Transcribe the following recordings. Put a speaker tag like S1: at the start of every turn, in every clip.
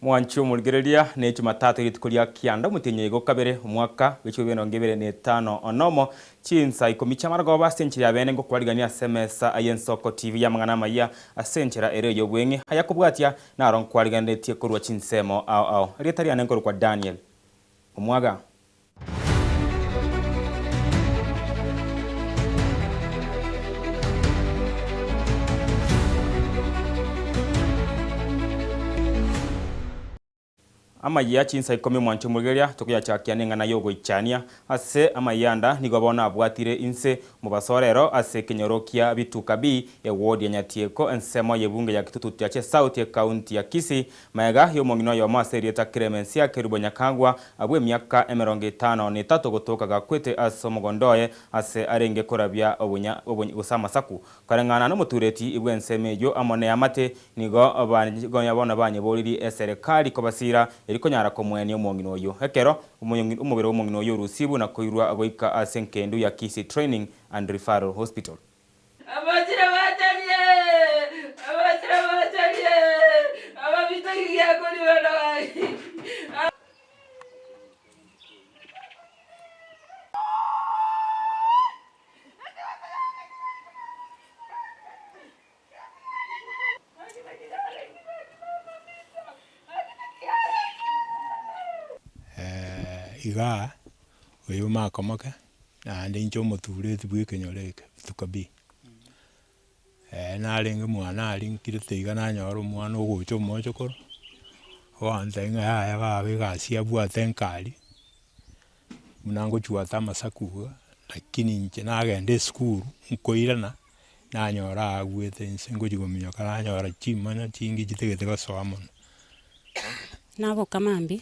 S1: Mwanche omorigereria ne Jumatatu rituko ria kianda omotienyi oigo kabere omwaka bw'echigwa emerongo ebere na etano onomo chinsa ikomi chi'amarogoba ase enchera ya bene ngokwarigania ase emesa y'Ensoko TV y'amang'ana amayia ase enchera ere ey'obweng'e ayakobwatia naro nkwariganetie korwa chinsemo ao ao. Erieta riane nkorokwa Daniel Omwaga. Amayia chinsa ikomi omwancho omorigereria, tokoyachakia neng'ana y'ogoichania. Ase amayianda nigo bono abwatire inse mobaso rero ase ekenyoro kia Bituka B, eward ya Nyatieko, ensemo y'ebunge ya Kitutu Chache South, ekaunti ya Kisii. Magega y'omong'ina oyomo ase erieta Clemencia Kerubo Nyakagwa, bw'emiaka emerongo etano na etato gotoka gakwete ase omogondo oye ase arenge korabia obonya gose amasaku. Koreng'ana nomotureti bw'ensemo eyio amo neamate, nigo gonya bono banyeboririe eserekari kobasiira erio konyara komoenia omong'ina oyio. Ekero omobere bw'omong'ina oyio orusiigwe na koirwa goika ase engendu ya Kisii Training and Referral Hospital.
S2: Abachire bacharie, abachire bacharie, ababisa giakori bana gaki.
S3: Igaa oyo makomoke. Naende inche omotureti bw'ekenyoro eke, Bituka B. Narenge mwane aria nkirete iga nanyora omwana ogocha omochokoro, ogontebia ng'a yaya baba egasi yabwate nkari, buna ngochwata amasaku iga, lakini inche nagenda esukuru, nkoirana, nanyora agwete inse ngochi kominyoka nanyora chimanya chingi chitagete gosoa mono.
S4: Naboka mambia.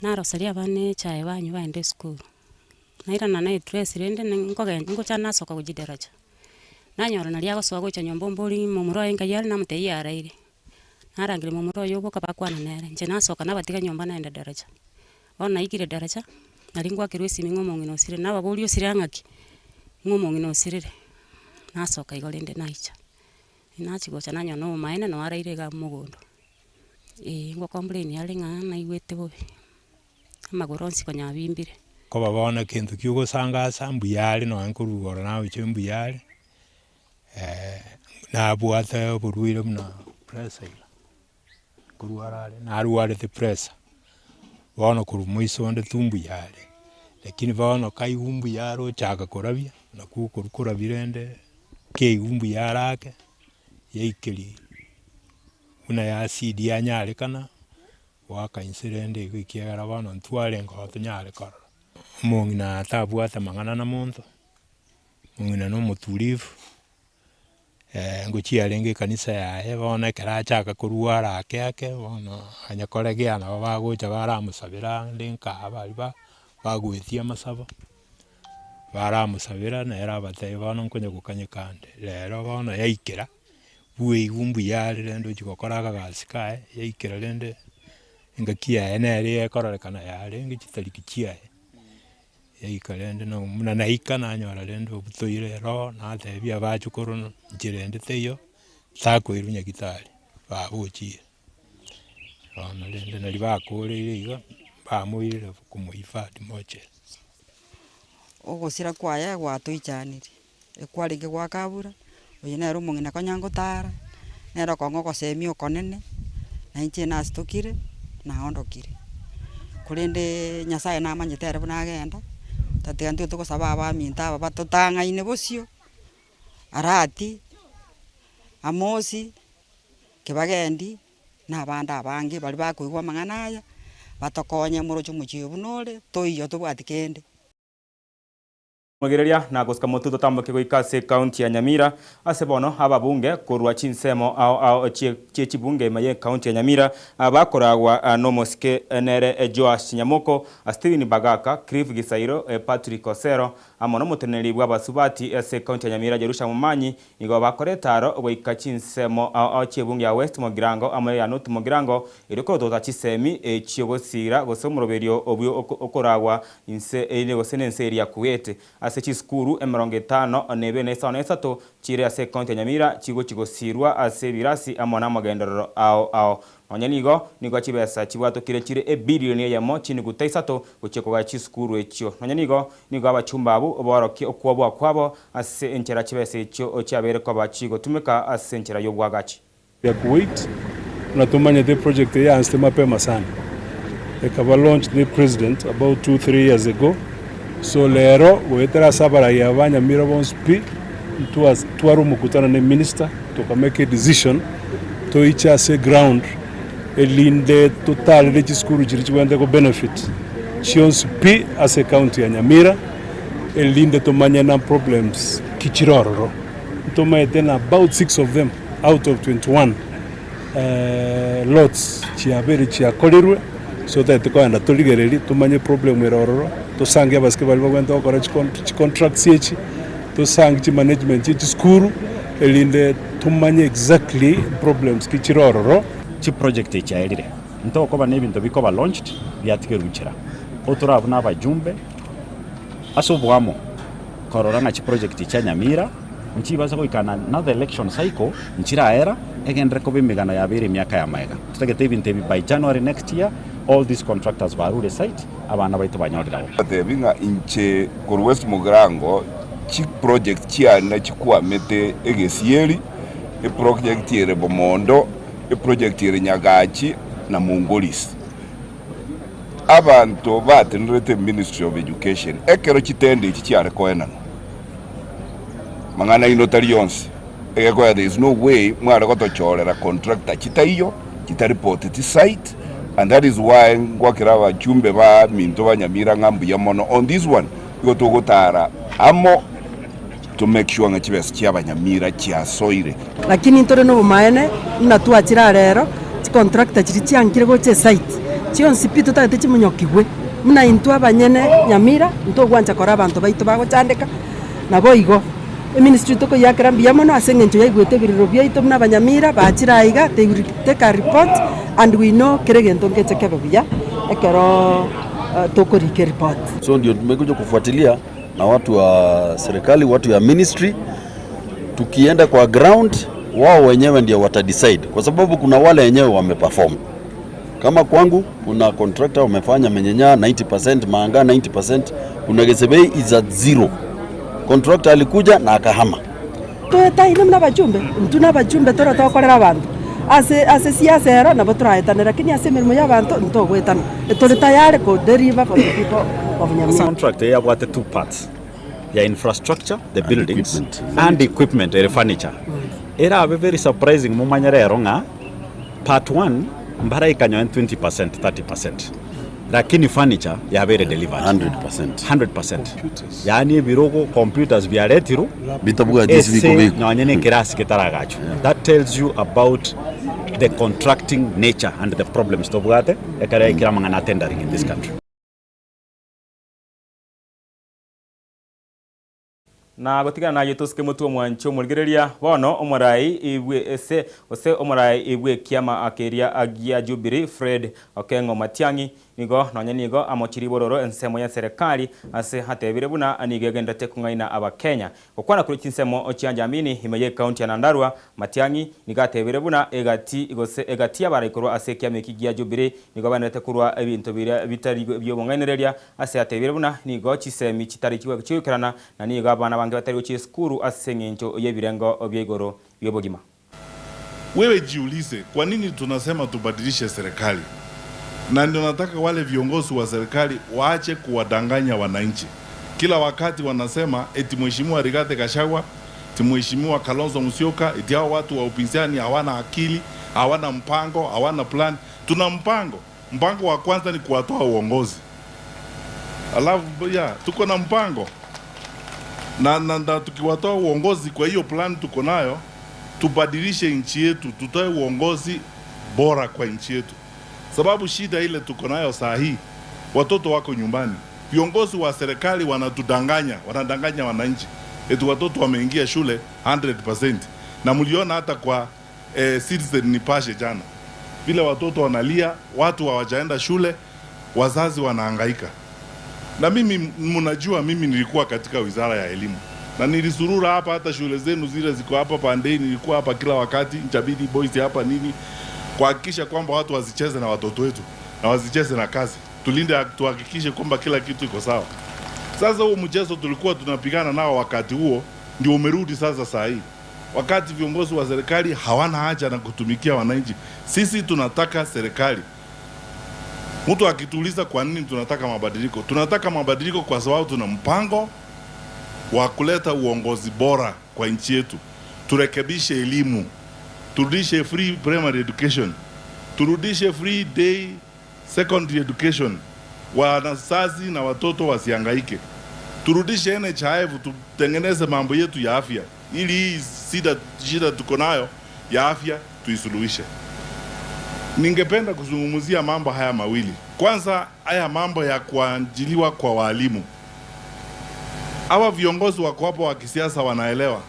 S4: Naroseria abana echae banywa baende esukuru, nairana na edress rende nkogen ngocha nasoka gochia daraja, nanyora naria agosoa gocha nyomba ombori momura oye nkai are namotebia yaraire, narangeria momura oye oboka bakwana nere, inche nasoka nabatiga nyomba naenda daraja. Bono naikire daraja, naria ngwakerwa esimi ng'a omong'ina osirire, nababoria osire ng'aki, ng'a omong'ina osirire, nasoka igo rende naicha, nachia gocha nanyora na obomaene noo araire iga mogondo. Eeh ngo complain are ng'a naigwete bobe, amagoro onsi konya abimbire.
S3: Koba bono ekento kia ogosangasa mbuya are nonye nkorwa igoro nagochia mbuya are, nabwate oborwaire buna pressure iga, nkorwara are narwarete pressure, bono korwa moiso onde tu mbuya are, lakini bono kaigwa mbuya are ochaka korabia, nakwo okorwa korabia rende keigwa mbuya are ake, yaikeria. Buna yasidi yanyarekana goaka inse rende igo ekiagera bono ntwarenge oo tonyare korora. Omong'ina tabwate mang'ana na monto, omong'ina na omotulivu, ngochia arenge ekanisa yaye bono ekero achaka korwara ake ake bono onye koregea nabo bagocha baramosabera ande nkaa baria ba bagoetia amasabo, baramosabera nere abatebia bono nkonya gokanyeka ande, rero bono yaikera. Bweigwa mbuya are rende ochia gokora akagasi kaye, yaikera rende engaki yaye nere ekororekana yarenge chitariki chiaye, yaika rende na buna naika nanyora rende obutoire ero, natebia abachokoro nchera ende teiyo, takoirwa nyagetari, baba ochire. Bono rende naria bakoreire iga, bamoirire komohifadhi mocheri.
S5: Ogosira kwaye gwatoichanire. Ekwarenge goaka abura, oyo nere omong'ina konya ngotara, nere okong'a ogosemia okonene, na inche nasitokire, naondokire. Korendeeee Nyasaye namanyete ere buna agenda, tatiga intwe togosaba abaminto aba batotang'aine bosio, Arati, Amosi, Kibagendi, na abande abange baria bakoigwa amang'ana aya, batokonye moroche omochie oyo buna ore, toiyo tobwati kende.
S1: Moigereria na gosika motwe totamboke goika ase ekaunti ya Nyamira ase bono ababunge korwa chinsemo ao ao chie chibunge ime ye ekaunti ya Nyamira bakoragwa nomosike nere Joash Nyamoko, Stephen Bagaka, Cliff Gisairo, Patrick Osero amo nomoteneneri bw'abasubati ase ekaunti ya Nyamira Jerusha Momanyi Nigo bakoreta aro goika chinsemo ao ao chi'ebungo ya West Mogirango amo neya North Mogirango, erio korotota chisemi chi'ogosiira gose omoroberio obwo okoragwa inse erinde gose nense eria ya Kuwait. Ase chisukuru emerongo etano na ebere na isano na isato chire ase ekaunti ya Nyamira chigochi gosiirwa ase ebirasi amo namagenderero ao ao. Nonya nigo, nigo chibesa chibwatokire chire ebilioni eyemo chinuguta isato gochia kogaa chisukuru echio. Nonya nigo, nigo abachumba abwo baorokie okwoboa kwabo ase enchera chibesa echio chiabeire koba chigotumeka ase enchera y'obwagachi.
S6: Ya Kuwait, buna tomanyete eproject eye yaanchete mapema sana, ekaba launched ne president about two three years ago, so rero goetera ase abarai aba ba Nyamira bonsi pi, ntwa tware omokutano ne minister toka make a decision toiche ase eground erinde totarere chisukuru chiria chibwenerete ko benefit chionsi pi ase ecounty ya Nyamira, erinde tomanye na problems ki chire ororo. Ntomaete na about six of them out of 21 lots chiabeire chiakorirwe, so totagete kogenda torigererie tomanye problem ere ororo, tosange abasike baria bagwenerete gokora chicontracts echi, tosange chimanagement chie chisukuru, erinde tomanye exactly problems ki chire ororo.
S7: Chiproject echi chiaerire, ntokoba na ebinto bikoba launched biatigerwe nchera. Otorabwo na abajumbe ase oboamo. Korora ng'a chiproject chia Nyamira nchibase goika na another election cycle nchiraera, egenderere koba emegano yabeire emiaka ya magega. Totagete ebinto ebi by January next year all these contractors barure site, abana baito banyorire agwo.
S8: Batebi ng'a inche korwa West Mugirango chiproject chiane chikwamete egesieri, eproject ere Bomondo, eproject ere Nyagachi na Mongolisi. Abanto batenerete Ministry of Education ekero chitende echi chiare koenanwa, mang'ana aino tari onsi, egekoya there is no way mware gotochorera contractor chitaiyo, chitaripoteti site and that is why ngwakera abachumbe ba minto ba Nyamira ng'a mbuya mono on this one, igo togotara amo to make sure ng'a chibesa chia abanyamira chiasoire.
S9: Lakini ntore nobomaene buna twachire aa rero, chicontractor chiria chiankire gocha esite, chionsi pi totagete chimonyokigwe, buna intwe abanyene Nyamira, ntogwancha kora abanto baito bagochandeka, naboigo eministry tokoyiakera mbuya mono ase eng'encho yaigwete ebirero biaito buna abanyamira, bachire aiga, they will take a report and we know kera egento ngeche kebe buya ekeroo tokorika ereport.
S10: So ndio tumekuja kufuatilia na watu wa serikali, watu ya ministry. Tukienda kwa ground, wao wenyewe ndio watadecide, kwa sababu kuna wale wenyewe wameperform. Kama kwangu kuna contractor wamefanya Menyenya 90%, Manga 90%, kuna Gesebei is at zero. Contractor alikuja na akahama.
S9: Toetaine buna abachumbe, intwe na abachumbe tore tokorera abanto, ase ase siasa ero nabo toraetane lakini ase emeremo ya abanto ntogoetana, tore tayari ko deliver for the people of Nyamira.
S7: Contract eye yabwate two parts, ya infrastructure, the buildings, and equipment ere furniture. Erabe very surprising momanye rero ng'a part one mbaraika nonye 20 percent, 30 percent, lakini furniture yabeire delivered
S10: 100%.
S7: 100%. Yaani ebirogo, computers biaretirwe
S10: Bitabwati ase
S7: ase
S10: bikobekwa.
S7: nonye na ekerasi ketaragachwa. That tells you about the contracting nature and the problems tobwate ekero ekero amang'ana a tendering in this country.
S1: Na gotigana naye tosike motwe omwanchi omorigereria, bono omorai bwe ese gose omorai bw'ekiama keria gia Jubilee Fred Okeng'o Matiang'i Nigo nonya nigo amochirie bororo ensemo y'eserekari ase atebire buna nigo egenderete kong'aina Abakenya. Gokwana korwa chinsemo chia Njamini ime y'ecounty ya Nyandarua, Matiang'i nigo atebire buna egati gose egati y'abarai korwa ase ekiama eki gia Jubilee nigo baenderete korwa ebinto biria bitari bi'obong'ainereria ase atebire buna nigo chisemi chitari chigoikerana na nigo abana abange batari gochia esukuru ase eng'encho y'ebirengo bia igoro bi'obogima.
S11: Wewe jiulize, kwa nini tunasema tubadilishe serikali? Na ndio nataka wale viongozi wa serikali waache kuwadanganya wananchi. Kila wakati wanasema eti Mheshimiwa Rigathi Gachagua, eti Mheshimiwa Kalonzo Musyoka, eti hao watu wa upinzani hawana akili, hawana mpango, hawana plan. Tuna mpango. Mpango wa kwanza ni kuwatoa uongozi. Alafu ya, tuko na mpango. Na, na, na tukiwatoa uongozi kwa hiyo plan tuko nayo, tubadilishe nchi yetu, tutoe uongozi bora kwa nchi yetu, sababu shida ile tuko nayo saa hii, watoto wako nyumbani, viongozi wa serikali wanatudanganya, wanadanganya wananchi eti watoto wameingia shule 100%, na mliona hata kwa Citizen Nipashe jana vile watoto wanalia, watu hawajaenda shule, wazazi wanahangaika. Na mimi mnajua, mimi nilikuwa katika wizara ya elimu na nilisurura hapa, hata shule zenu zile ziko hapa Pandei, nilikuwa hapa kila wakati, Njabidi Boys hapa nini. kuhakikisha kwamba watu wasicheze na watoto wetu na wasicheze na kazi, tulinde, tuhakikishe kwamba kila kitu iko sawa. Sasa huo mchezo tulikuwa tunapigana nao wakati huo ndio umerudi sasa saa hii, wakati viongozi wa serikali hawana haja na kutumikia wananchi. Sisi tunataka serikali Mtu akituuliza kwa nini tunataka mabadiliko, tunataka mabadiliko kwa sababu tuna mpango wa kuleta uongozi bora kwa nchi yetu. Turekebishe elimu, turudishe free primary education, turudishe free day secondary education, wanazazi na watoto wasihangaike. Turudishe NHIF, tutengeneze mambo yetu ya afya, ili hii shida shida tuko nayo ya afya tuisuluhishe. Ningependa kuzungumzia mambo haya mawili. Kwanza, haya mambo ya kuajiliwa kwa walimu. Hawa viongozi wako hapo wa kisiasa wanaelewa.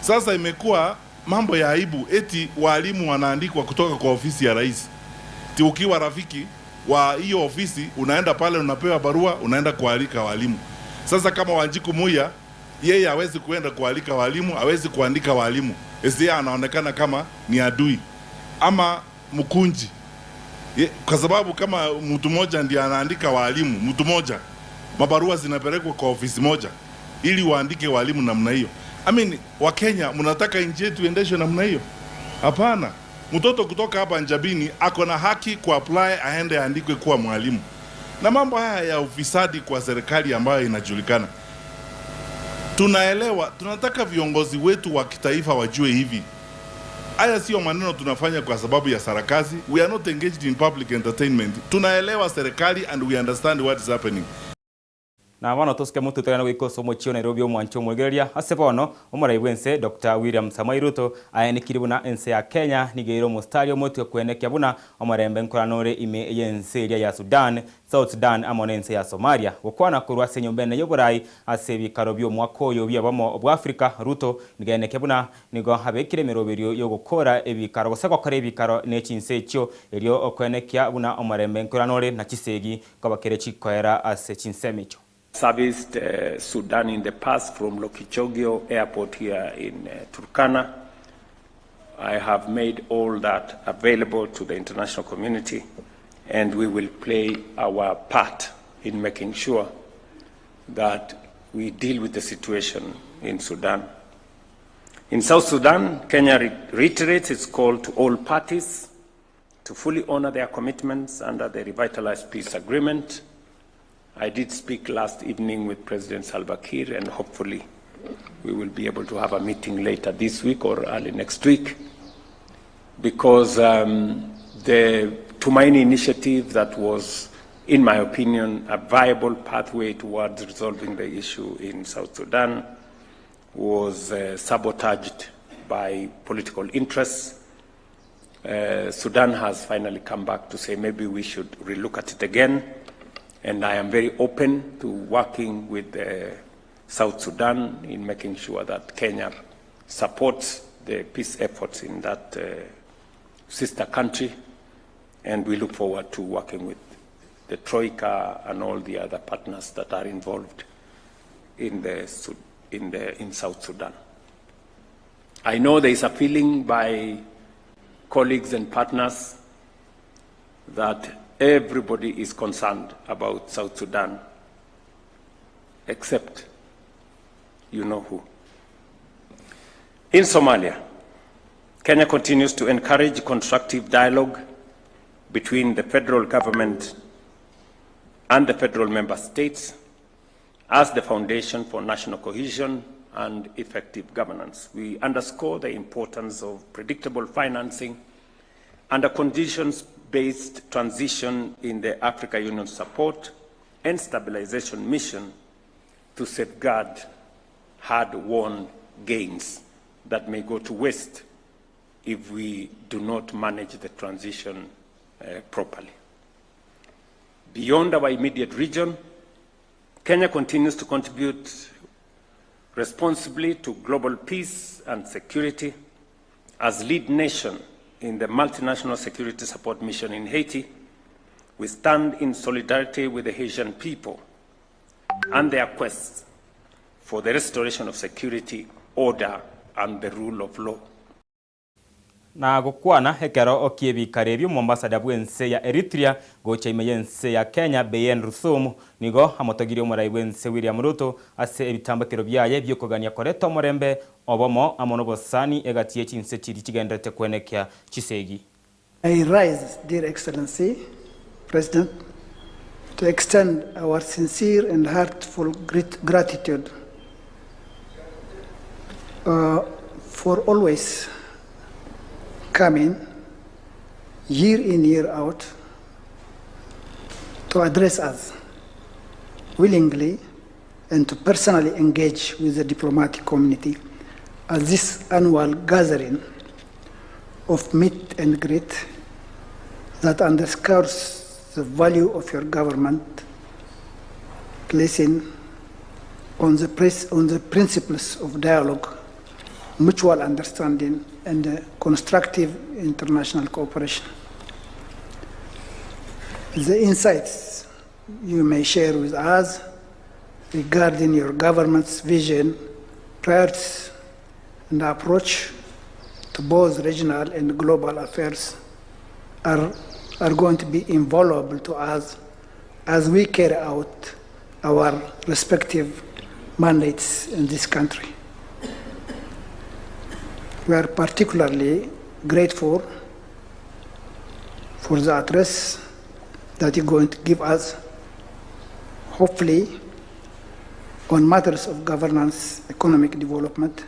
S11: Sasa imekuwa mambo ya aibu, eti walimu wanaandikwa kutoka kwa ofisi ya rais. Ti ukiwa rafiki wa hiyo ofisi unaenda pale unapewa barua, unaenda kualika walimu. Sasa kama Wanjiku Muya yeye hawezi kuenda kualika walimu, hawezi kuandika walimu, esi anaonekana kama ni adui ama mkunji Ye, kwa sababu kama mtu mmoja ndiye anaandika walimu, mtu mmoja, mabarua zinapelekwa kwa ofisi moja ili waandike walimu namna hiyo. I mean, Wakenya mnataka nchi yetu iendeshwe namna hiyo? Hapana. Mtoto kutoka hapa Njabini ako na haki kuapply aende aandikwe kuwa mwalimu. Na mambo haya ya ufisadi kwa serikali ambayo inajulikana, tunaelewa. Tunataka viongozi wetu wa kitaifa wajue hivi Haya sio maneno tunafanya kwa sababu ya sarakasi. We are not engaged in public entertainment. Tunaelewa serikali and we understand what is happening.
S1: Na bono tosike motwe togende goika ase omochie o Nairobi omwanche omoigereria ase bono omorai bw'ense Doctor William Samoei Ruto aenekirie buna ense ya Kenya nigo eire omostari omotwe koenekia buna omorembe nkorana ore ime y'ense eria ya Sudan South Sudan amo nense ya Somalia. Gokwana korwa ase enyomba ene y'oborai ase ebikaro bi'omwaka oyo bi'obomo bwa Afrika, Ruto nigo aeneke buna nigo abekire emeroberio y'ogokora ebikaro gose gokora ebikaro ne chinse echio erio okoenekia buna omorembe nkorana ore na chisegi nkoba kere chikoera ase chinsemo echio.
S12: Serviced Sudan in the past from Lokichogio airport here in Turkana. I have made all that available to the international community and we will play our part in making sure that we deal with the situation in Sudan. In South Sudan, Kenya re reiterates its call to all parties to fully honor their commitments under the revitalized peace agreement. I did speak last evening with President Salva Kiir, and hopefully we will be able to have a meeting later this week or early next week, because um, the Tumaini initiative that was, in my opinion, a viable pathway towards resolving the issue in South Sudan was uh, sabotaged by political interests. Uh, Sudan has finally come back to say maybe we should relook at it again. And I am very open to working with uh, South Sudan in making sure that Kenya supports the peace efforts in that uh, sister country. And we look forward to working with the Troika and all the other partners that are involved in, the, in, the, in South Sudan. I know there is a feeling by colleagues and partners that everybody is concerned about South Sudan, except you know who. In Somalia, Kenya continues to encourage constructive dialogue between the federal government and the federal member states as the foundation for national cohesion and effective governance. We underscore the importance of predictable financing and a conditions-based transition in the Africa Union support and stabilization mission to safeguard hard-won gains that may go to waste if we do not manage the transition uh, properly. Beyond our immediate region, Kenya continues to contribute responsibly to global peace and security as lead nation in the multinational security support mission in Haiti. We stand in solidarity with the Haitian people and their quest for the restoration of security, order, and the rule of law.
S1: Na gokwana ekero ki'ebikaro ebio Omoambasada bw'ense ya Eritrea gocha ime y'ense ya Kenya Beyen Rusum nigo amotogirie omorai bw'ense William Ruto ase ebitambakero biaye bi'okogania koreta omorembe, obomo amo nobosani egati ye chinse chiria chigenderete kwenekia chisegi.
S13: I rise, dear Excellency President, to extend our sincere and heartful gratitude uh, for always coming year in, year out to address us willingly and to personally engage with the diplomatic community at this annual gathering of meet and greet that underscores the value of your government placing on the, pres- on the principles of dialogue, mutual understanding, and uh, constructive international cooperation. The insights you may share with us regarding your government's vision, priorities, and approach to both regional and global affairs are, are going to be invaluable to us as we carry out our respective mandates in this country. We are particularly grateful for the address that you're going to give us, hopefully, on matters of governance, economic development,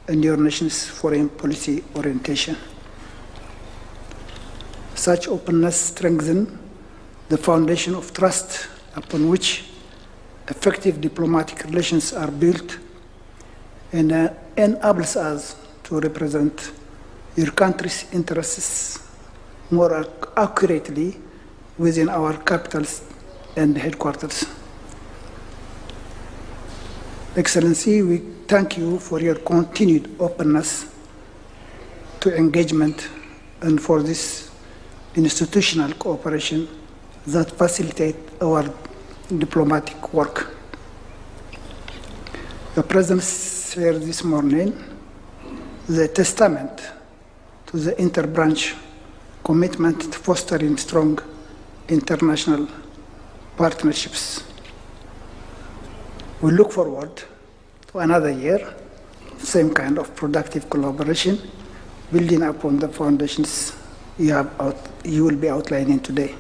S13: and your nation's foreign policy orientation. Such openness strengthens the foundation of trust upon which effective diplomatic relations are built and uh, enables us to represent your country's interests more ac- accurately within our capitals and headquarters. Excellency, we thank you for your continued openness to engagement and for this institutional cooperation that facilitate our diplomatic work. Your presence here this morning is a testament to the interbranch commitment to fostering strong international partnerships. We look forward to another year, same kind of productive collaboration, building upon the foundations you, have out, you will be outlining today.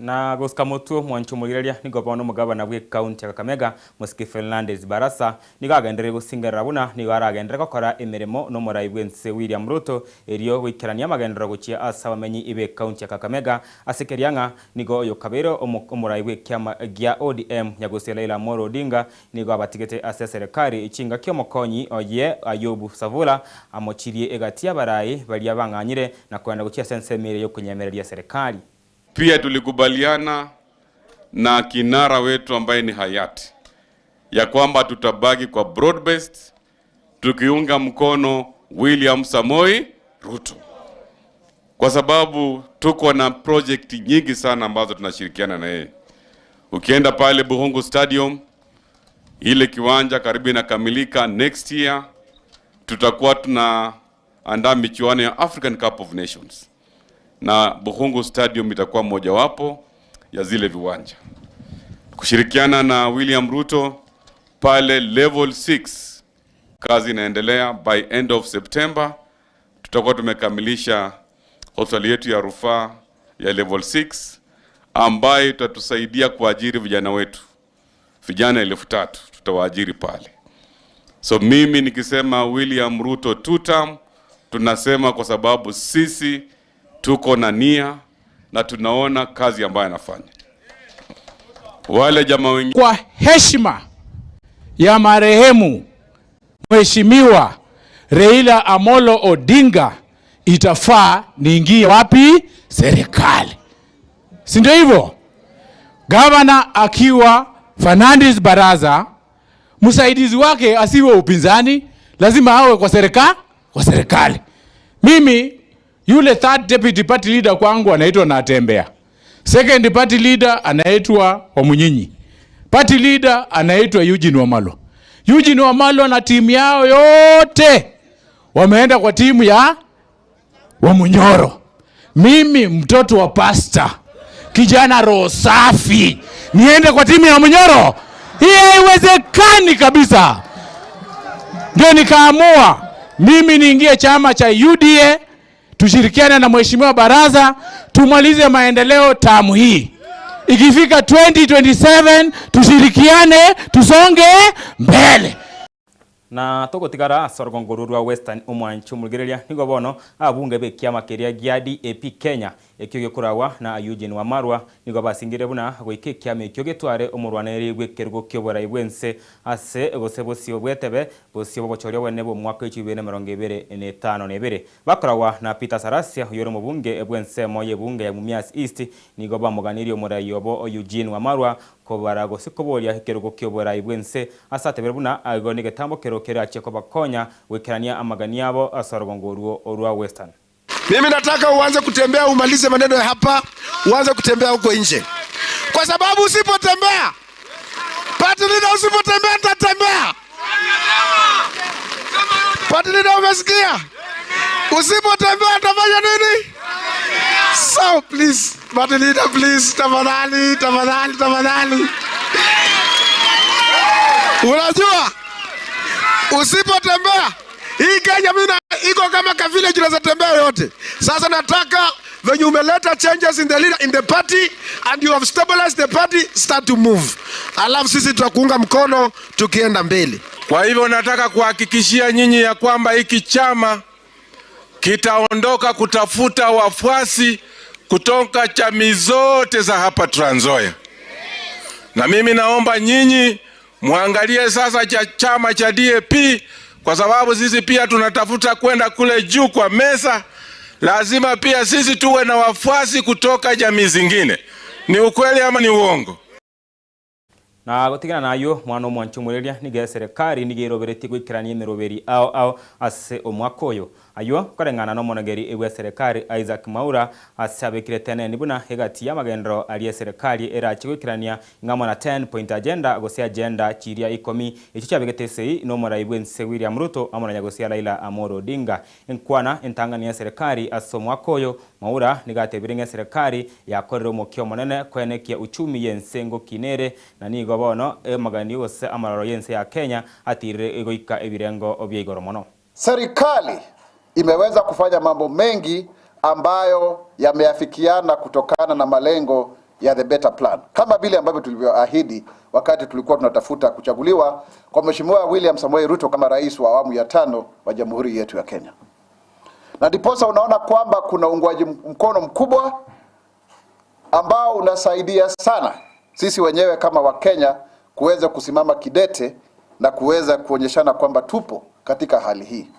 S1: Na gosika motwe omwanchi omoireria nigo bono omogabana bw'ecounty ya Kakamega Mosiki Fernandes Barasa nigo agenderere gosingerera buna nigo aragenderere gokora emeremo n'omorai bw'ense William Ruto erio goikerania amagenderero gochia ase abamenyi b'ecounty ya Kakamega ase keria ng'a nigo oyokabeire omorai bw'ekiama gia ODM Nyagusi Raila Amolo Odinga nigo abatigete ase eserekari chingaki omokonyi oye Ayubu Savula amochirie egati y'abarai baria bang'anyire na koenda gochia ase ensemo eria y'okonyemereria eserekari.
S14: Pia tulikubaliana na kinara wetu ambaye ni hayati ya kwamba tutabaki kwa broad based tukiunga mkono William Samoi Ruto kwa sababu tuko na project nyingi sana ambazo tunashirikiana na yeye. Ukienda pale Buhungu Stadium, ile kiwanja karibu inakamilika next year, tutakuwa tunaandaa michuano ya African Cup of Nations na Buhungu Stadium itakuwa mojawapo ya zile viwanja. Kushirikiana na William Ruto pale level 6 kazi inaendelea. By end of September tutakuwa tumekamilisha hospitali yetu ya rufaa ya level 6 ambayo itatusaidia kuajiri vijana wetu, vijana 3,000 tutawaajiri pale. So mimi nikisema William Ruto two term, tunasema kwa sababu sisi tuko na nia na tunaona kazi ambayo anafanya. Wale jamaa wengine
S15: Kwa heshima ya marehemu Mheshimiwa Raila Amolo Odinga, itafaa niingie wapi? Serikali, si ndio hivyo? Gavana akiwa Fernandes Baraza, msaidizi wake asiwe upinzani, lazima awe kwa serikali, kwa serikali. Mimi yule third deputy party leader kwangu anaitwa Natembea, second party leader anaitwa Wamunyinyi, party leader anaitwa Eugene Wamalwa. Eugene Wamalwa na timu yao yote wameenda kwa timu ya Wamunyoro, mimi mtoto wa pasta, kijana roho safi, niende kwa timu ya Munyoro? Hii haiwezekani kabisa. Ndio nikaamua mimi niingie chama cha UDA, tushirikiane na mheshimiwa Baraza, tumalize maendeleo tamu hii. Ikifika 2027 tushirikiane, tusonge mbele.
S1: Na togotigara ase orogongo orwo rwa Western omwanchi omorigereria nigo bono abunge b'ekiama keria gia DAP Kenya ekio gekoragwa na Eugene Wamalwa nigo basingire buna goika ekiama ekio getware omorwaneri bw'ekerogo ki'oborai bw'ense ase gose bosio bw'etebe bosio bw'obochoria obonene bw'omwaka oichia 2022. Bakoragwa na Peter Salasya oyore omobunge bw'ensemo y'ebunge ya Mumias East nigo bamoganirie omorai obo Eugene Wamalwa Kobara gose koboria ekerogo ki'oborai bw'ense ase atebire buna aigo negetambo kero kerachie kobakonya goikerania amagani abo ase orogongo orwo orwa Western.
S16: Mimi nataka uanze kutembea umalize maneno ya hapa, uanze kutembea huko nje, kwa sababu usipotembea, party leader, usipotembea nitatembea. Party leader, umesikia? Usipotembea nitafanya nini? So please, party leader, please, tafadhali, tafadhali, tafadhali. Unajua usipotembea hii Kenya mimi iko kama ka village unaweza tembea yote. Sasa nataka venye umeleta changes in the leader, in the party and you have stabilized the party, start to move. Alafu sisi tutakuunga mkono tukienda mbele.
S14: Kwa hivyo nataka kuhakikishia nyinyi ya kwamba hiki chama kitaondoka kutafuta wafuasi kutoka jamii zote za hapa Trans Nzoia, na mimi naomba nyinyi muangalie sasa cha chama cha DAP, kwa sababu sisi pia tunatafuta kwenda kule juu kwa meza. Lazima pia sisi tuwe na wafuasi kutoka jamii zingine. Ni ukweli ama ni uongo?
S1: Na gotigana nayio mwana omwancha omoreria nigo eserekari nigo eroberetie goikerania emeroberi ao ao ase omwaka oyo. Ayio koreng'ana nomonogeri bw'eserekari Isaac Mwaura ase abekire teneni buna egati y'amagenderero aria eserekari erache goikerania ng'amo na 10 point agenda gose agenda chiria ikomi echio chiabegete esegi nomorai bw'ense William Ruto amo na nyagosia Raila Amolo Odinga. Enkwana entang'ani y'eserekari ase omwaka oyo Mwaura nigo atebire ng'a eserekari yakorire omokia omonene koenekia uchumi y'ense ngokina ere na nigo bono amagani gose amaroro y'ense ya Kenya atirire goika ebirengo bia igoro mono.
S17: Serikali imeweza kufanya mambo mengi ambayo yameafikiana kutokana na malengo ya the better plan, kama vile ambavyo tulivyoahidi wakati tulikuwa tunatafuta kuchaguliwa kwa Mheshimiwa William Samoei Ruto kama rais wa awamu ya tano wa jamhuri yetu ya Kenya. Na ndiposa unaona kwamba kuna uungwaji mkono mkubwa ambao unasaidia sana sisi wenyewe kama Wakenya kuweza kusimama kidete na kuweza kuonyeshana kwamba tupo katika hali hii.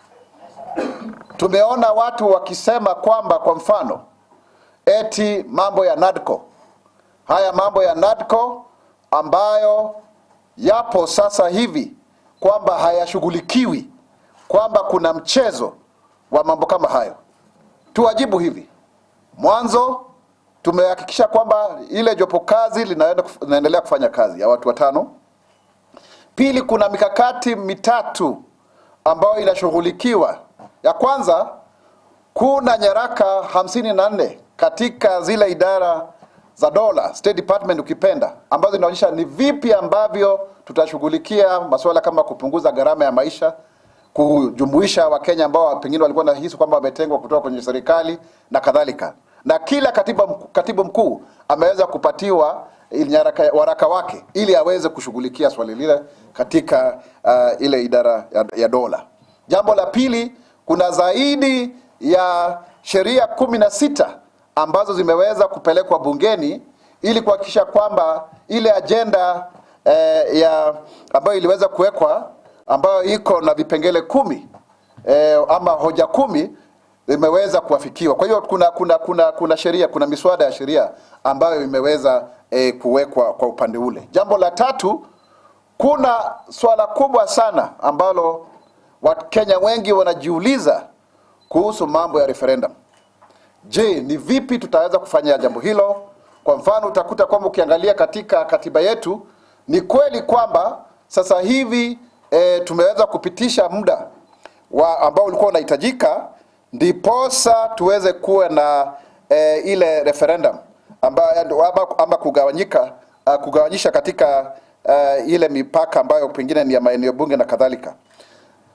S17: Tumeona watu wakisema kwamba kwa mfano eti mambo ya NADCO, haya mambo ya NADCO ambayo yapo sasa hivi kwamba hayashughulikiwi, kwamba kuna mchezo wa mambo kama hayo. Tuwajibu hivi: mwanzo tumehakikisha kwamba ile jopo kazi linaendelea kufanya kazi ya watu watano. Pili, kuna mikakati mitatu ambayo inashughulikiwa. Ya kwanza, kuna nyaraka 54 katika zile idara za dola, State Department ukipenda, ambazo zinaonyesha ni vipi ambavyo tutashughulikia masuala kama kupunguza gharama ya maisha, kujumuisha Wakenya ambao pengine walikuwa wanahisi kwamba wametengwa kutoka kwenye serikali na kadhalika. Na kila katibu mkuu ameweza kupatiwa waraka wake ili aweze kushughulikia swali lile katika ile idara ya dola. Jambo la pili, kuna zaidi ya sheria 16 ambazo zimeweza kupelekwa bungeni ili kuhakikisha kwamba ile agenda ya ambayo iliweza kuwekwa ambayo iko na vipengele 10 ama hoja 10 imeweza kuafikiwa. Kwa hiyo kuna miswada ya sheria ambayo imeweza kuwekwa kwa upande ule. Jambo la tatu, kuna swala kubwa sana ambalo Wakenya wengi wanajiuliza kuhusu mambo ya referendum. Je, ni vipi tutaweza kufanya jambo hilo? Kwa mfano, utakuta kwamba ukiangalia katika katiba yetu ni kweli kwamba sasa hivi tumeweza kupitisha muda ambao ulikuwa unahitajika Ndiposa tuweze kuwa na eh, ile referendum ambayo ama, ama kugawanyika uh, kugawanyisha katika uh, ile mipaka ambayo pengine ni ya maeneo bunge na kadhalika.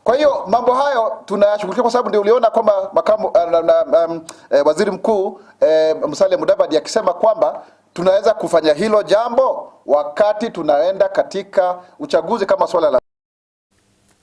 S17: Kwa hiyo mambo hayo tunayashughulikia kwa sababu ndio uliona kwamba makamu uh, na, um, eh, waziri mkuu eh, Musalia Mudavadi akisema kwamba tunaweza kufanya hilo jambo wakati tunaenda katika uchaguzi kama swala la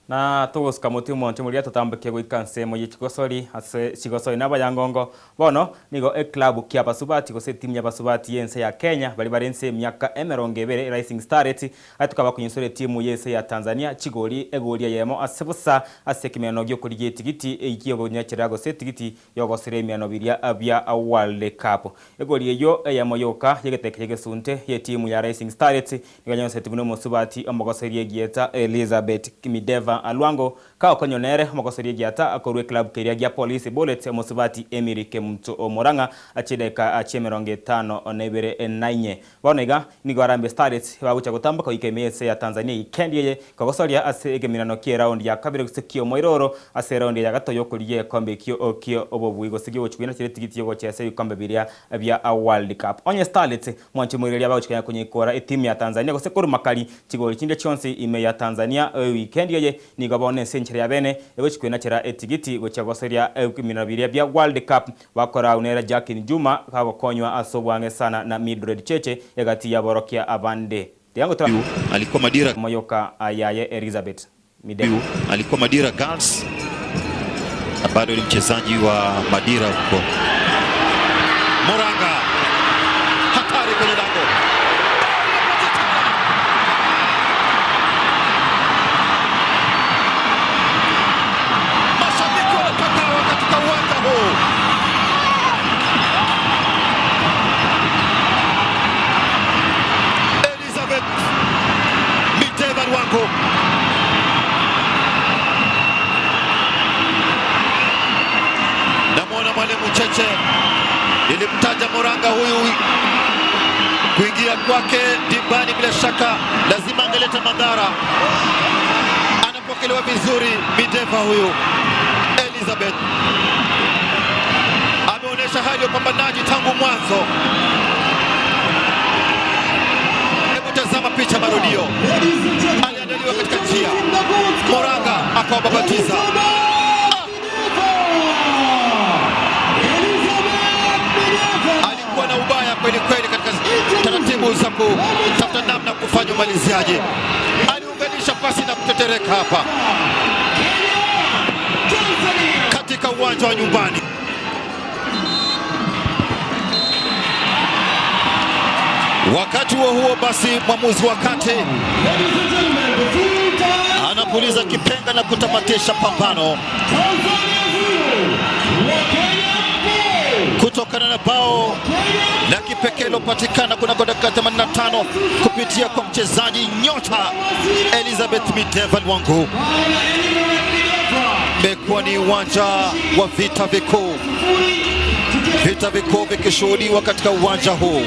S1: Na togosika motwe omonto omoria totambokie goika ensemo ye chigosori ase chigosori na abayangongo. Bono nigo eclub ki'abasubati gose etimu y'abasubati y'ense ya Kenya baria bare inse y'emiaka emerongo ebere Rising Starlets aye tokaba konyesora etimu y'ense ya Tanzania chigori egori eyemo ase bosa ase ekemerano gi'okorigia etigiti gi'ogonyacherera gose etigiti y'ogosira ebimerano biria bia World Cup. Egori eyio eyemo yoka y'egeteke ki'egesunte y'etimu ya Rising Starlets nigo yanyosetwe buna omosubati omogosoria egieta Elizabeth Mideva Alwango, ka okonywa nere omogosoria egiata korwa eklabu keria gia Police Bullets omosubati Emily Kemunto Murang'a chidakika chi'emerongo etano na ibere na inye. Bono iga nigo Harambee Starlets bagochia gotamboka goika ime y'ense ya Tanzania eikendi eye kogosoria ase egeminano ki'eraundi ya kabere gose ki'omoiroro ase eraundi ya gatato y'okorigia egekombe ekio ki'obobui gose gi'ogochia koina chire tigiti y'ogochesa ebikombe biria bia World Cup. Onye Starlets mwanche moireria bagochia konya konyeikora etimu ya Tanzania gose korwa makari chigori chinde chionsi ime ya Tanzania ewikendi eye nigo bono ense enchera ya bene egochia koinachera etigiti gochia gosoria ebiminano biria bia World Cup Bakorau nere Jackin Juma gagokonywa ase obwang'e sana na Mildred Cheche egati y'aborokia abande. Tiga ngotora
S18: Huyu alikuwa Madira
S1: moyoka yaye Elizabeth Mideva.
S18: Huyu alikuwa Madira Girls na bado ni mchezaji wa Madira huko. Moranga hatari kwenye lango. Mashabiki wanapagawa katika uwanja huu. Elizabeth Miteva Lwango namwona mwalimu Cheche, nilimtaja Moranga huyu kuingia kwake dimbani, bila shaka lazima angeleta madhara. Anapokelewa vizuri Mideva huyu Elizabeth ameonyesha hali ya upambanaji tangu mwanzo. Hebu tazama picha marudio, aliandaliwa katika njia, Moranga akawababatiza. Alikuwa na ubaya kweli kweli katika taratibu za kutafuta namna kufanya umaliziaji. Aliunganisha pasi na kutetereka hapa katika uwanja wa nyumbani. Wakati huo huo basi, mwamuzi wa kati anapuliza kipenga na kutamatisha pambano kutokana na bao la kipekee lilopatikana kunako dakika 85 kupitia kwa mchezaji nyota Elizabeth Mideva Lwangu. Imekuwa ni uwanja wa vita vikuu, vita vikuu vikishuhudiwa katika uwanja huu.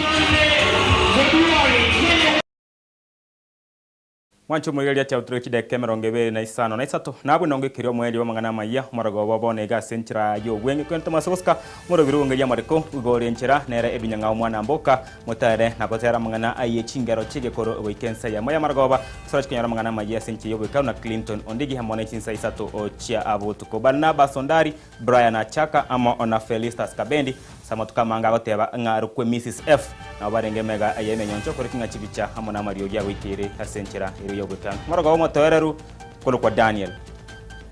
S1: Mwanche omorigereria chiabuturwe chidakika emerongo ebere na isano na isato, nabwo nongo ekeria omoerio bw'amang'ana amayia, omorogoba bono iga ase enchera y'obwenge. Korende tomase gosika omorobiri bw'ongeria amariko, igo ore enchera nere ebinyang'ao omwana mboka, motaere na gotera amang'ana aye chingero chi'egekoro goika ensa eyemo y'amarogoba, ase orache konyora amang'ana amayia ase enchera y'oboikaru na Clinton Ondigi amo ne chinsa isato chia botuko. Barnabas Ondari, Brian Achaka amo na Felistus Kabendi Ase amatuko amange agoteba ng'a arokwe Mrs. F. Nabo barenge emega y'emenyoncho korokio ng'a chibicha amo namariogi agoikeire ase enchera eria y'ogoika. Omorogoba omotoereru korokwa Daniel,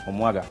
S1: omwaga.